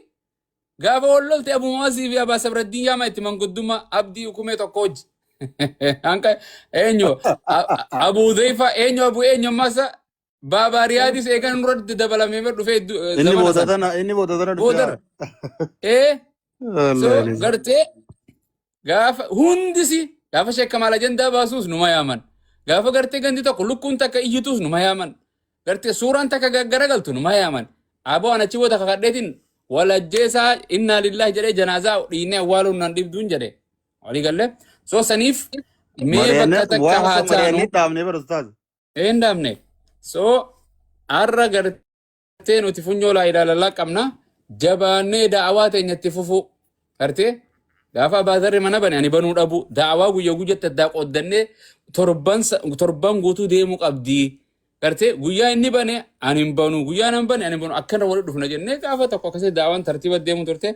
gaafa wal lolte Abu Muazii fi Abaa Sabraddiin yaama itti manguddummaa abdii hukumee tokko hojji hanqa eenyu Abu Hudhayfa eenyu Abu eenyu ammasa Baabaa Riyaadis eegan nurratti dabalamee bar dhufee Inni zamana booda san tana inni booda tana dhufee. boodar ee so Wallahi. gartee gaafa hundisi gaafa sheekamaal ajandaa baasuus numa yaaman gaafa gartee gandi tokko lukkuun takka iyyituus numa yaaman gartee suuraan takka gaggaragaltu numa yaaman aboo an achi booda kakadheetiin walajjeesaa innaa lillahi jedhee janaazaa dhiinnee awwaaluun nan dhibduun jedhe walii galee soo saniif mee bakka Mari'annee takka waan haa osoo taanu mari'annee dhaabnee bara ustaaz. hin dhaabne soo har'a gartee nuti funyoo laa ilaaha illallaa qabna jabaannee da'awaa teenyatti fufuu gartee gaafa abaazarri mana bane ani banuu dhabu da'awaa guyya guyyatti addaa qooddannee torban torban guutuu deemuu qabdi gartee guyyaa inni bane ani hin banu guyyaa nan bane ani hin banu akkana walitti dhufna jennee gaafa tokko akkasii da'awaan tartiiba deemu turte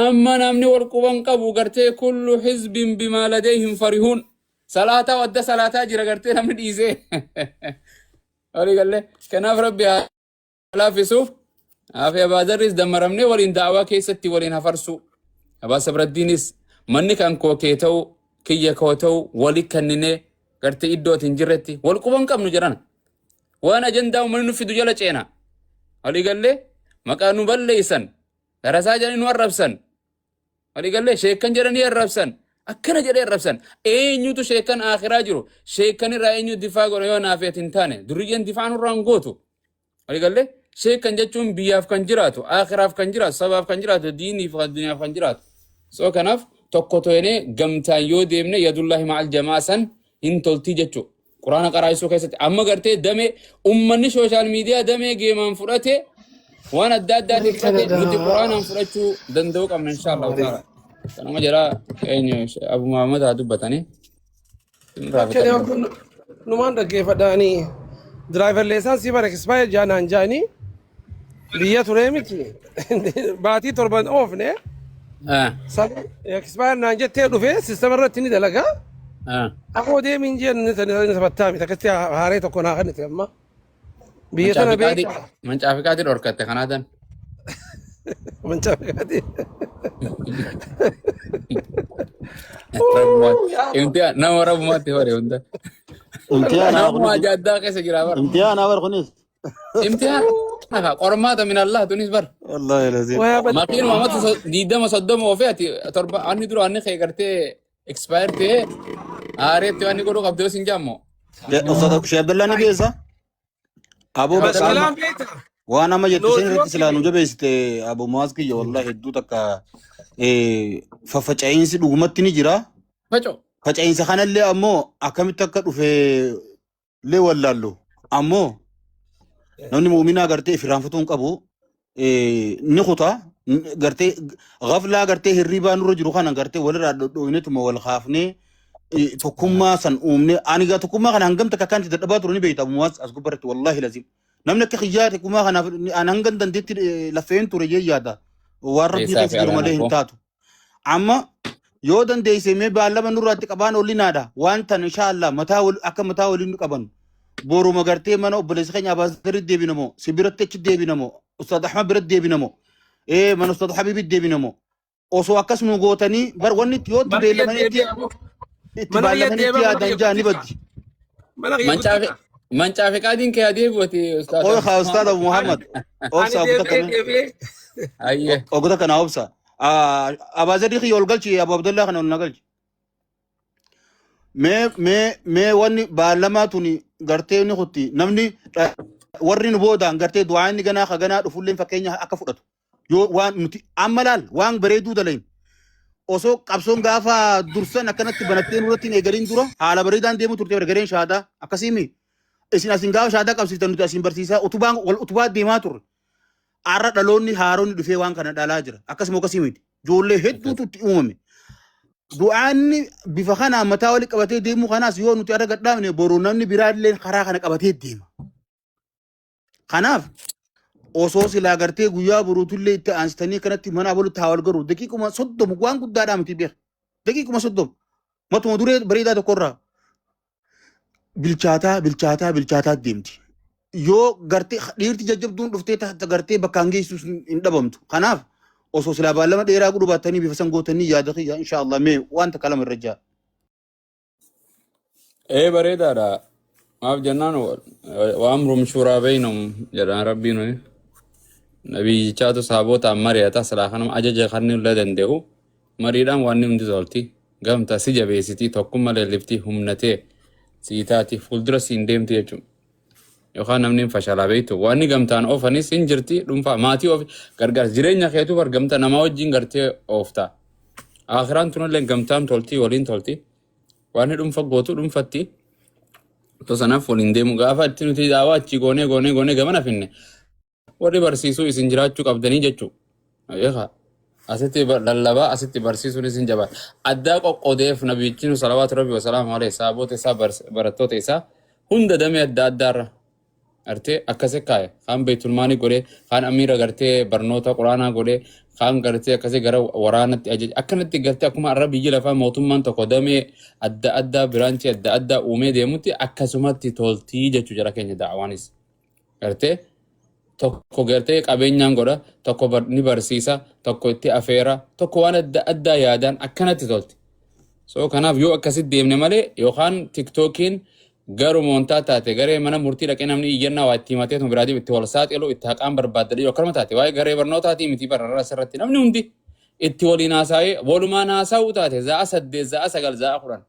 amma namni wal quban qabu gartee kullu hizbin bimaa ladayhim farihuun Salaataa wadda salaataa jira gartee namni dhiisee. Walii galee. Kanaaf rabbi haa laaffisu. Hafi Abaazarris dammaramnee waliin daawaa keessatti waliin hafarsu. Abaa Sabraddiinis manni kan koo kee ta'u kiyya koo ta'u wali kenninee gartee iddoo ati hin jirretti wal quban qabnu jedhan. Waan ajandaa uummanni nu fidu jala ceena. Walii gallee maqaa nu balleessan. Darasaa jedhanii nu arrabsan. Walii gallee sheekkan jedhanii arrabsan. Akkana jedhee arrabsan. Eenyutu sheekkan akhiraa jiru? Sheekkan irraa eenyu difaa godha yoo naaf hin taane? Duriyyeen difaa nurraa hin gootu. Walii gallee sheekkan jechuun biyyaaf kan jiraatu, akhiraaf kan jiraatu, sabaaf kan jiraatu, diiniif kan duniyaaf kan jiraatu. So kanaaf tokko to'inee gamtaan yoo deemne yadullaahi ma'al jamaa san hin toltii jechuudha. Quraana qaraa'isuu keessatti amma gartee damee ummanni sooshaal miidiyaa damee geemaan fudhate waan adda addaatiin fudhate nuti quraanaan fudhachuu danda'uu qabna insha Allah ta'ala. Kanuma jedhaa eenyu Abu Muhammad haa dubbatanii. Jedhee kun numaan dhaggeeffadhaanii diraayivar leesaansii bara expire jaanaan jaanii biyya turee miti baatii torban oofne expire naan jettee dhufee sistema irratti ni dalagaa. Akoo deemiin jeen ni taphattaa miti akkasitti haaree tokko naa kennite amma. Biyya tana beektaa. Mancaa fiqaatii dhorkatte kanaatan. Mancaa fiqaatii. Imtihaan nama rabbumaatti hore hunda. Imtihaana Nama kunis. adda addaa keessa jira bara. Imtihaana bar kunis. Imtihaan qormaata min Allah tunis bar. Wallahi lazim. Wayaa bad. Makiin Muhammad 20 30 oofee ati torba anni dura anni kee gartee expire ta'ee aareetti waan inni godhuu qabdu yoo sin jaammoo. Ustaz Sheekh Abdallah ni beesa. Aboo bakka amma Mashkilaan beektaa. waan amma jettu sin irratti silaa nu Nooti jabeessite Abu Muaz kiyya wallahi hedduu takka faffaca'iinsi dhugumatti ni jira. Faco. Faca'insa kanallee ammoo akkamitti akka dhufe illee wallaallu. Ammoo namni mu'uminaa gartee ifiraanfatuu hin qabu ni kuta gartee gaflaa gartee hirribaa nurra jiru kana gartee walirraa dhodhooyinetuma wal kaafnee tokkummaa san uumne ani gaa tokkummaa kana hangam takka akkaan itti dadhabaa ture ni beekta Abu Muaz as gubbarratti wallahi lazim. Namni akka xiyyaate kumaa kanaaf an hanga dandeetti laffeen ture jee yaada. Waan rabbii Eessaa keessa fi jiru alaan malee hin akkoo. taatu. Amma yoo dandeesse mee baallama nurraatti qabaan olinaadha. Waan tan inshaallah mataa wal akka mataa waliin nu qaban. Boruma gartee mana obboleessa keenya Abaazaritti deebinamoo si biratti achi deebinamoo Ustaad Ahmad biratti deebinamoo mana Ustaad Habiibitti deebinamoo osoo akkas nu gootanii bar wanni itti yoo itti Mana kiyya beellamanii itti deebi'ee aboo. itti Mana kiyya baallamanii itti deebi'ee mana yaadan kiyya jaa ni guddisa. baddi. Mana kiyya Mancaafi guddisa. mancaafi qaadiin kee adii bu'ati ustaas Qoy Abu haa Ustaad Muhammad. Abu Muhammad Ani obsa ogu takka deebi'ee mee deebi'ee. Ayyee. ogu takka naa obsa. Abaazarii kiyya ol galchi Abu Abdullah kana ol na galchi. Mee mee mee wanni baallamaa tuni gartee ni kutti namni warri nu boodaan gartee du'aa inni ganaa ka ganaa dhufulleen fakkeenya akka fudhatu. Yoo waan nuti amma laal waan bareeduu dalayin osoo qabsoon gaafa dursan akkanatti banattee nurratti hin eegalin dura haala bareedaan deemu turte gareen shaadaa akkasiimi isin asin gaafa shaadaa qabsiiftan nuti asin barsiisaa utubaan wal utubaa deemaa turre. Har'a dhaloonni haaronni dhufee waan kana dhalaa jira. Akkasuma akkasii miti. Ijoollee hedduutu itti uumame. Du'aanni bifa kanaan mataa wali qabatee deemuu kanaas yoo nuti har'a gadhaabne boru namni biraallee karaa kana qabatee deema. Kanaaf osoo silaa gartee guyyaa boruutullee itti aansitanii kanatti mana abalutti haa wal garuu daqiiquma 30 waan guddaadhaa miti beeka. Daqiiquma 30 matuma duree bareedaa tokkorraa bilchaataa bilchaataa bilchaataa deemti. Yoo gartee dhiirti jajjabduun dhuftee gartee bakkaan geessus hin dhabamtu. Kanaaf osoo silaa baallama dheeraa godhu baattanii bifa san gootanii yaada kiyya inshaallah mee waan takka lama irra jaa. Ee bareedaadha. Maaf jennaan waan rumshuuraa beeynum jedhaan rabbiin nuyi. Nabiyyichaatu sahaabotaan mari'ata silaa kanuma ajaja kan illee danda'u mariidhaan waan hundi tolti. Gamta si jabeessiti tokkummaa leellifti humnatee sii taati fuuldura siin deemti jechuudha. Yookaan namni hin fashalaa beektu waan gamtaan oofanis hin jirti dhuunfaa maatii ofi gargaar jireenya keetu bar gamta namaa wajjin gartee oofta. Akiraan tunillee gamtaan tolti waliin tolti. Waan dhuunfa gootu dhuunfatti. Otoo sanaaf waliin deemu gaafa itti nuti daawaa achii goonee goonee goonee gamana finne warri barsiisuu isin jiraachuu qabdanii jechuudha. Eegaa asitti lallabaa asitti barsiisuun isin jabaa. Addaa qoqqoodeef nabiyyiin salawaatu rabbi wasalaamu alayhi sahaboota isaa barattoota isaa hunda damee adda addaarra gartee akkasi kaa'e kaan beektulmaanii godhee kaan amiira gartee barnoota quraanaa godhee kaan gartee akkasi gara waraanatti ajaje akkanatti gartee akkuma har'a biyyi lafaa mootummaan tokko damee adda addaa biraanchii adda addaa uumee deemutti akkasumatti toltii jechuu jara keenya da'awaanis gartee tokko gartee qabeenyaan godha tokko ni barsiisa tokko itti afeera tokko waan adda addaa yaadaan akkanatti tolti. So kanaaf yoo akkasitti deemne malee yookaan tiktookiin garuu moontaa taate garee mana murtii dhaqee namni iyyannaa waa itti himatee tun biraatiif itti wal saaxilu itti haqaan barbaadadhe yoo akkanuma taate waa'ee garee barnootaatii miti bararra asirratti namni hundi itti waliin haasa'ee walumaan haasa'uu taate za'a 8 za'a 9 za'a 10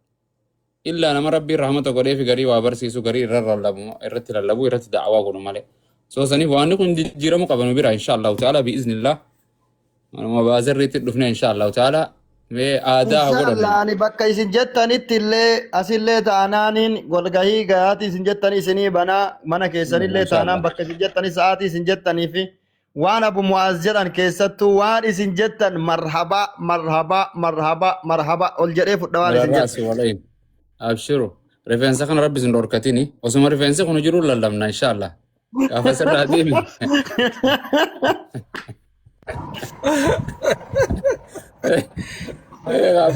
illaa nama rabbiin rahmata godhee fi garii waa barsiisu garii irra lallabu irratti lallabu irratti da'awaa godhu malee. So saniif waan kun jijjiiramu qaba nu bira insha Allahu ta'ala bi'iznillah. Manuma baazarriitti dhufne insha Allahu ta'ala mee aadaa haa godhannu. Inshallah ani bakka isin jettanitti illee asillee taanaaniin walgahii gahaatii isin jettanii isinii banaa mana keessanillee Masha taanaan Allah. bakka isin jettanii sa'aatii isin jettanii fi waan Abu Mu'aaz jedhan keessattuu waan isin jettan marhabaa marhabaa marhabaa marhabaa ol jedhee fudha waan isin Rarraasi jettan. walayin. Abshiru. Rifeensa kana rabbi isin dhorkatini. Osuma rifeensi kun jiru lallabna insha Allah. Gaafa sirraa deemi.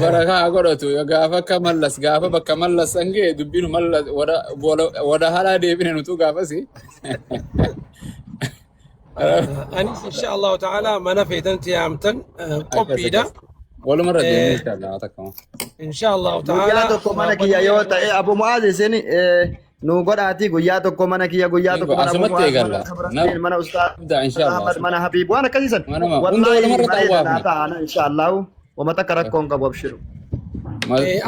Barakaa godhatu gaafa akka mallas gaafa bakka mallas san ga'e dubbiin mallas wada halaa deebine nutu gaafasi. Anis insha Allahu ta'ala mana feetanti yaamtan qophiidha. Walumarra deemne insha Allah takkama. Insha Allahu Guyyaa ta'ala tokko mana kiyya yoo ta'e Abu Mu'aaz isin nu godhaati guyyaa tokko mana kiyya guyyaa tokko mana Abu Asumatti Mu'aaz mana eegalla. Sabrastiin mana Ustaaz Nabda insha Allah. Ahmad mana Habib waan akkasiisan. Manuma hunda Wallaahi walumarra bareeda naa xawwaafna. ta'ana insha Allahu wama takka rakkoon qabu abshiru.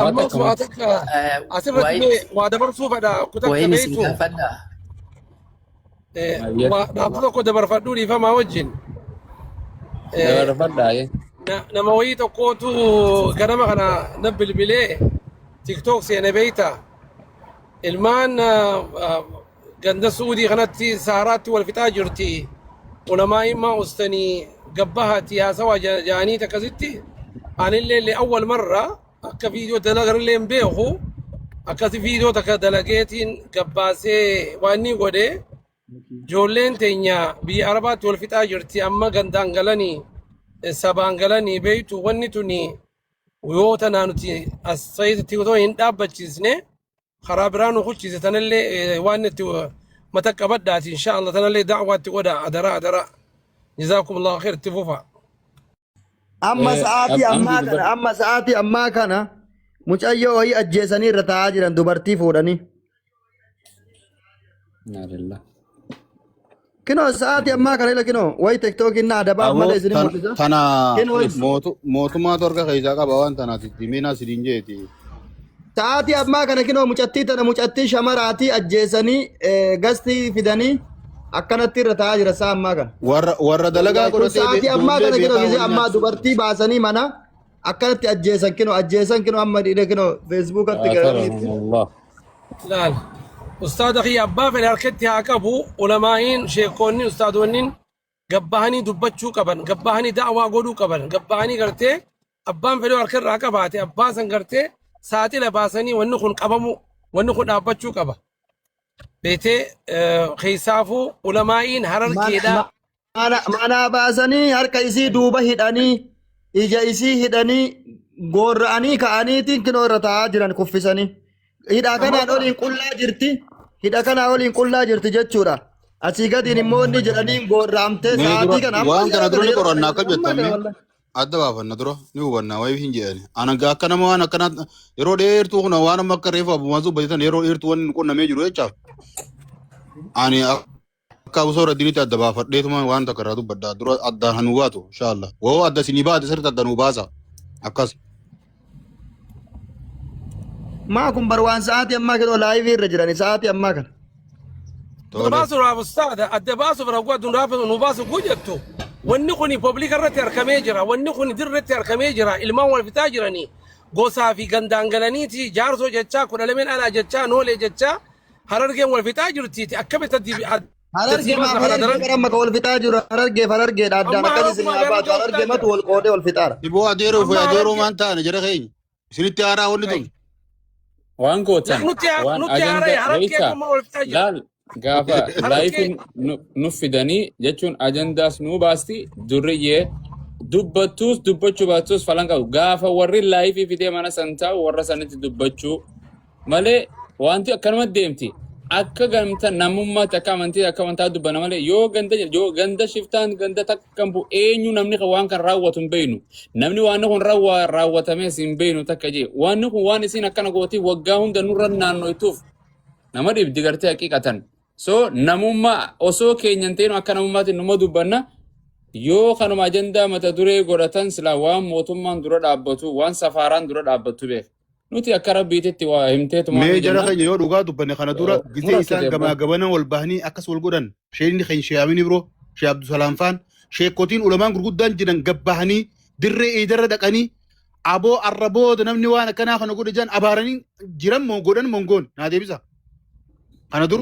Ammas waa takka asirratti mee waa dabarsuu fedha kutakka Wayin isin beektu gaafadha. Waa dhaamsa tokko dabarfadhuu dhiifamaa wajjin. Dabarfadhaa. Nama wayii tokkootu ganama kana na bilbilee tiktok seene beeyta. Ilmaan ganda Suudii kanatti saaraatti wal fixaa jirti. Ulamaa immaa ustanii gabbahaati haasawaa jaanii akkasitti anillee illee awwal marra akka viidiyoo dalaganillee hin beeku akkasi viidiyoo takka dalageetiin gabbaasee waan inni godhe. Ijoolleen teenya biyya Arabaatti wal fixaa jirti. Amma gandaan galanii sabaan galanii beeytu wanni tuni yoo tanaa nuti as sayitti otoo hin dhaabbachiisne karaa biraa nu kuchise tanallee waan itti mata qabadhaati insha Allah tanallee da'waatti godha adaraa adaraa. جزاكم الله خير اتفوفا. Amma sa'aatii ammaa kana amma sa'aatii ammaa kana mucayyoo wayii ajjeesanii irra taa'aa jiran dubartii fuudhanii. Kinoo sa'aatii ammaa kana ila kinoo wayi tiktookiin na adabaaf Aboo malee isin tan- mul'isa. tana Kinoo mootummaatu harka keessaa qaba waan tanaati dimeenaa sidiin jeeti. Sa'aatii ammaa kana kinoo mucattii tana mucattii shamaraatii ajjeesanii gastii fidanii akkanatti irra taa'aa jira sa'a ammaa kana. Warra warra dalagaa Kun godhatee sa'aatii ammaa ijoollee kana kinoo beekaa gisee waliin ammaa nyaachisa. Dubartii baasanii mana akkanatti ajjeesan kinoo ajjeesan kinoo amma dhiire kinoo feesbuukatti galaniitti. Allah. لا أستاذ أخي أبا في الحركة هاكبو علماء شيخوني أستاذونين قبهني دبتشو قبن قبهني دعوة قدو قبن قبهني قرتي أبان في الحركة راكباتي أبان سنقرتي ساتي لباسني ونخن قبمو ونخن أبتشو قبا بيتي خيسافو علماء هرر كيدا. Mana baasanii harka isii duuba hidhanii ija isii hidhanii gorra'anii ka'aniitiin kinoo irra taa'aa jiran kuffisanii. Hidhaa kanaan oliin qullaa jirti. Hidha kanaa oliin qullaa jirti jechuudha. Asii gadiin immoo inni jedhanii gorra'amtee Mee sa'aatii dura kana amma waan kana yeroo dura kana ni yeroo qorannaa kana akka amma kana jettame wallahi. Adda baafanna dura ni hubanna wayii hin jedhani. Ana gaa akka nama waan akkana yeroo dheertuu kuna waan amma akka reefu abbumaan bajatan yeroo dheertuu wanni qunnamee jiru jechaaf. Ani akka osoo irra adda baafadheetuma waan takka irraa dubbadha dura addaan hanuu baatu inshallah. Woo adda isinii baate sirriitti adda nuu baasa akkas. Maa kun bar waan sa'aatii ammaa kinoo live irra jirani sa'aatii ammaa kana. Tole. Baasu raaf ustaada adda baasuuf rakkoo addun raafu nu baasu gujettu wanni kun public irratti harkamee jira, wanni kun dirratti harkamee jira, ilmaan wal fixaa jiranii gosaa fi gandaan galaniiti jaarsoo jechaa 12 alaa jechaa noolee jechaa harargeen wal fixaa jirtiiti akkamitti Harargee maaf harargee bara amma ka wal fixaa jiru harargeef harargeedha addaan Amma akkas isin harargee haa baatu harargee matu wal qoodee wal fixaara. Iboo adeeroo fi Amma adeeroo harargee maan taane jara keenya. Isinitti haaraa wanni tun. Waan gootan nutti waan nutti agenda harargee beektaa amma wal fixaa jira. Laal gaafa Harargee live nu fidanii jechuun ajandaas nu baasti durriyyee dubbattuus dubbachuu baattuus falan qabu gaafa warri live fidee mana san taa'u warra sanitti dubbachuu malee wanti akkanuma deemti akka gamta namummaatti akka amantii akka amantaa dubbana malee yoo ganda yoo ganda shiftaan ganda takka hin bu'u eenyu namni kan waan kan raawwatu hin beeynu namni waan kun raawwatamees hin beeynu takka jee waan kun waan isin akkana gooti waggaa hunda nurra naannoituuf nama dhibdi gartee haqiiqatan so namummaa osoo keenyan ta'inu akka namummaatiin numa dubbanna yoo kanuma ajandaa mata duree godhatan silaa waan mootummaan dura dhaabbatu waan safaaraan dura dhaabbatu beek nuti akka rabbiititti waa himteetuma Mee ni jara jenna. keenya yoo dhugaa dubbanne kana dura gisee Murattite isaan gamaa abbaa. gabana wal bahanii akkas wal godhan sheekni keenya Sheeyaamini biroo Shee Abdusalaam faan sheekotiin ulamaan gurguddaan jiran gabbahanii dirree eedarra dhaqanii aboo arra booda namni waan akkanaa kana godhe jiran abaaranii jiran moo godhan moo hin goone naa deebisa. Kana dur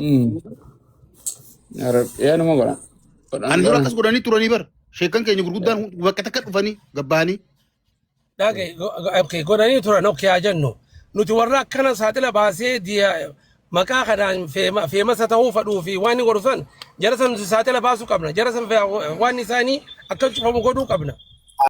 Yaa nama godhan. Godhan ani dura godhan. akkas godhanii turanii bar sheekan keenya gurguddaan bakka takka dhufanii gabbahanii. Dhagaye, okay, godhanii turan, okay haa jennu. Nuti warra akkana saaxila baasee maqaa kanaan famous ta'uu fadhuu fi waan inni godhu san jara san nuti saaxila baasuu qabna. Jara san waan isaanii akka cufamu godhuu qabna.